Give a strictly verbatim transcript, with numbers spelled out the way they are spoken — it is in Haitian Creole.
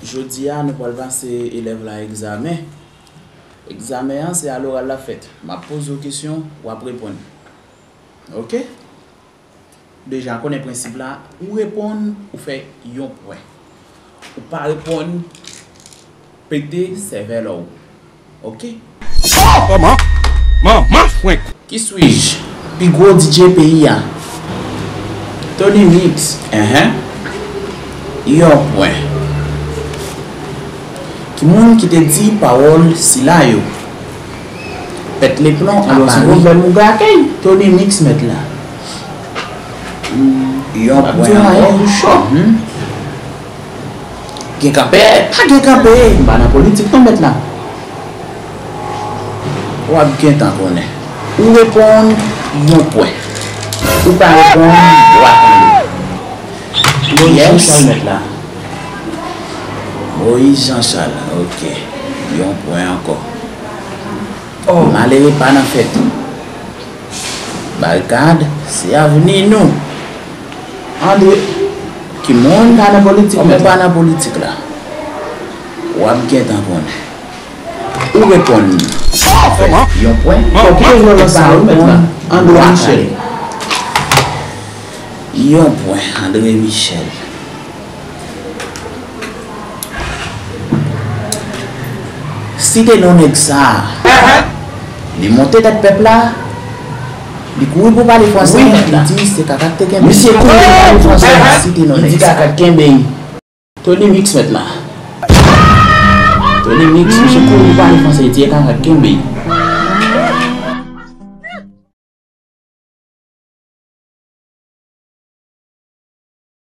Jodi a, nou pral pase elèv la egzamen. Egzamen an, se aloral l ap fèt. M ap poze w kesyon, w ap reponn. Oke? Deja konnen prensip la, ou reponn, ou fè yon pwen. Ou pa reponn, pete sèvèl ou. Oke? Oh, manman! Manman frenk! Qui suis-je? Pi gwo D J peyi a. Tony Mix. Enhen. Yon pwen. Ki moun ki te di pawòl sila yo? Pèt leplon a Pari. Tony Mix mèt la. Yon pwen ankò. Gen kanpe? Pa gen kanpe. M pa nan politik non mèt la. W ap gentan konnen. Ou reponn yon pwen. Ou pa reponn, w ap anle. Moyiz Jan Chal mèt la. Moyiz Jan Chal, oke. Yon pwen ankò. Oh. Malere pa nan fèt. Barikad, se avni nou. Andre, ki moun pa nan politik, men pa nan politik la. W ap gentan konnen. Ou reponn. Yon pwen. Ou pa reponn. Andre Michel. Yon pwen, Andre Michel. Site non nèg sa a. Li monte tèt pèp la, li kouri pou pale franse, li di se kaka k te kenbe. Misye kouri pou pale franse, site non nèg sa a. Tony Mix mèt la. Tony Mix, misye kouri pou pale franse, li di e kaka k kenbe.